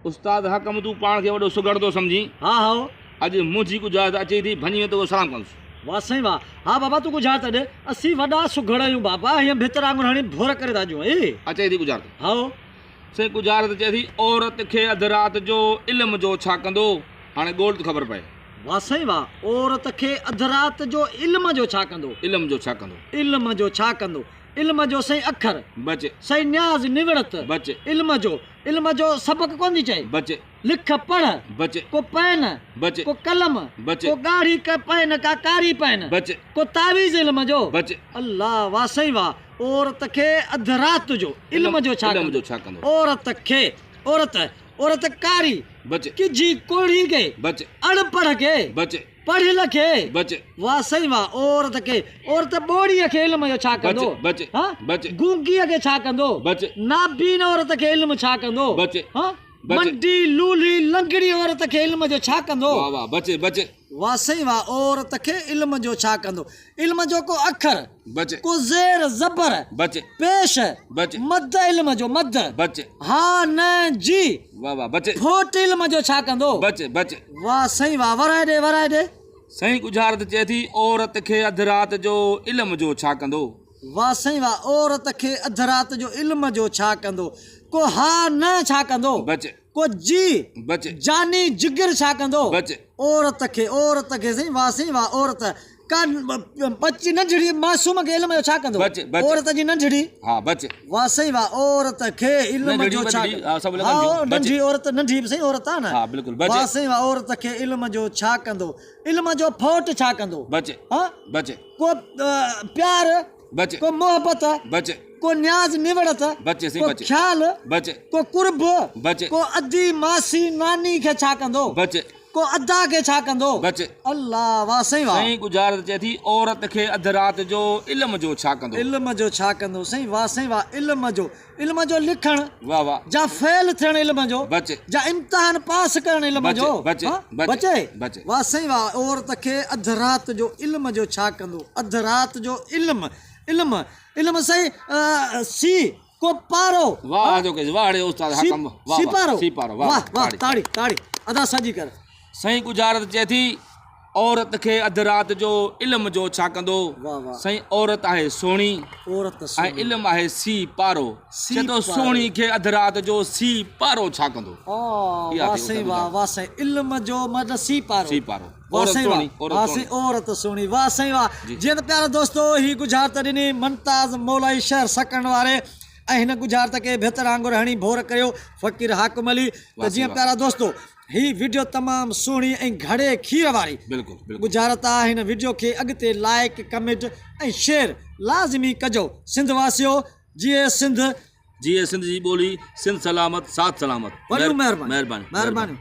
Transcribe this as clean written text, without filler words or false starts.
استاد حاڪم تون پاڻ کي وڏو سگهڙ ٿو سمجهين. ها هائو. اڄ منهنجي ڳجهارت اچي ٿي ڀڃي وين توکي سلام ڪندس. واه سائين واه. ها بابا تون ڳجهارت ڏي. اسين وڏا سگهڙ آهيون بابا هيئن ڀتر آڱر هڻي ڀور ڪري ٿا ڏيون اي. اچي ٿي ڳجهارت. هائو. سائين ڳجهارت چئي ٿي عورت کي اڌ رات جو علم جو ڇا ڪندو. هاڻي ڳول ته خبر پئي. واه سائين واه. عورت کي اڌ رات جو علم جو ڇا ڪندو. علم جو ڇا ڪندو. علم جو ڇا ڪندو. علم جو سائين اکر. بچ. سائين نياز نوڙت. بچ. علم جو. علم جو سبق ڪونه ٿي چئي. بچ. لک پڙهه. بچ. ڪو پين. بچ. ڪو قلم. بچ. ڪو ڳاڙهي پين ڪا ڪاري پين. بچ. ڪو تعويذ علم جو. بچ. الله واه سائين واه. عورت کي اڌ رات جو علم جو ڇا علم جو ڇا ڪندو. عورت کي عورت عورت ڪاري. بچ. ڪجي ڪوڙهي کي. بچ. اڻ پڙهه کي. بچ. پڙهيل کي. بچ. واه سائين واه عورت کي عورت ٻوڙيء کي علم جو ڇا ڪندو. بچ. ها بچ. گونگيء کي ڇا ڪندو. بچ. نابين عورت کي علم ڇا ڪندو. بچ. ها بچ. منڊي لولي لنگڙي عورت کي علم جو ڇا ڪندو. واه واه بچ بچ. واه سائين واه عورت کي علم جو ڇا ڪندو. علم جو ڪو اکر. بچ. ڪو زير زبر. بچ. پيش. بچ. مد علم جو مد. بچ. ها نه جي. واه واه بچ. ڦوٽ علم جو ڇا ڪندو. بچ بچ. واه سائين واه ورائي ڏي ورائي ڏي. سائين ڳجهارت چئي ٿي عورت کي اڌ رات جو علم جو ڇا ڪندو. واه سائين واه عورت کي اڌ رات جو علم جو ڇا ڪندو. ڪو ها نه ڇا ڪندو. بچ. ڪو جي. بچ. جاني جگر ڇا ڪندو. بچ. عورت کي عورت کي سائين واه سائين واه عورت ڪا ٻچي ننڍڙي معصوم کي علم جو ڇا ڪندو. بچ بچ. عورت جي ننڍڙي. ها بچ. واه سائين واه عورت کي علم جو ڇا ڪندو. ها ننڍي عورت ننڍي به سائين عورت آ نه. ها بلڪل بچ. واه سائين واه عورت کي علم جو ڇا ڪندو. علم جو ڦوٽ ڇا ڪندو. بچ. ها بچ. ڪو پيار. بچ. ڪو محبت. بچ. ڪو نياز نوڙت. بچ سائين ڪو بچ. خيال. بچ. ڪو قرب. بچ. ڪو ادي ماسي ناني کي ڇا ڪندو. بچ. ڪو ادا کي ڇا ڪندو. بچ. الله واه سائين واه. سائين ڳجهارت چئي ٿي عورت کي اڌ رات جو علم جو ڇا ڪندو. علم جو ڇا ڪندو سائين واه سائين واه علم جو علم جو لکڻ واه واه. جا فيل ٿيڻ علم جو بچ. جا امتحان پاس ڪرڻ علم بچ جو بچ ها بچ بچي بچ. واه سائين واه عورت کي اڌ رات جو علم جو ڇا ڪندو اڌ رات جو علم علم علم سائين سي ڪو پارو واه جو ڪيس واه ڙي استاد حاڪم واه واه سيپارو سيپارو واه واه واه تاڙي تاڙي ادا سڄي ڪر. سائين ڳجهارت چئي ٿي عورت کي اڌ رات جو علم جو ڇا ڪندو سائين عورت آهي سهڻي عورت ۽ علم آهي سي پارو چئي ٿو سهڻي کي اڌ رات جو سي پارو ڇا ڪندو واه سائين واه واه سائين علم جو مطلب سي پارو سي پارو واه سائين واه واه سائين عورت سهڻي واه سائين واه جيئن ته پيارا دوستو هي ڳجهارت ڏني ممتاز مولائي شهر سڪرنڊ واري ۽ هن ڳجهارت کي ڀتر آنگر هڻي ڀور ڪيو فقير حاڪم علي ته جيئن پيارا دوستو هي وڊيو تمام سهڻي ۽ گهڙي کير واري ڳجهارت آ هن وڊيو کي اڳتي لائيڪ ڪمينٽ ۽ شيئر لازمي ڪجو سنڌ واسيو جيئي سنڌ. جيئي سنڌ جي ٻولي سنڌ سلامت ساٿ سلامت وڏيون مهربانيون مهرباني مهربانيون.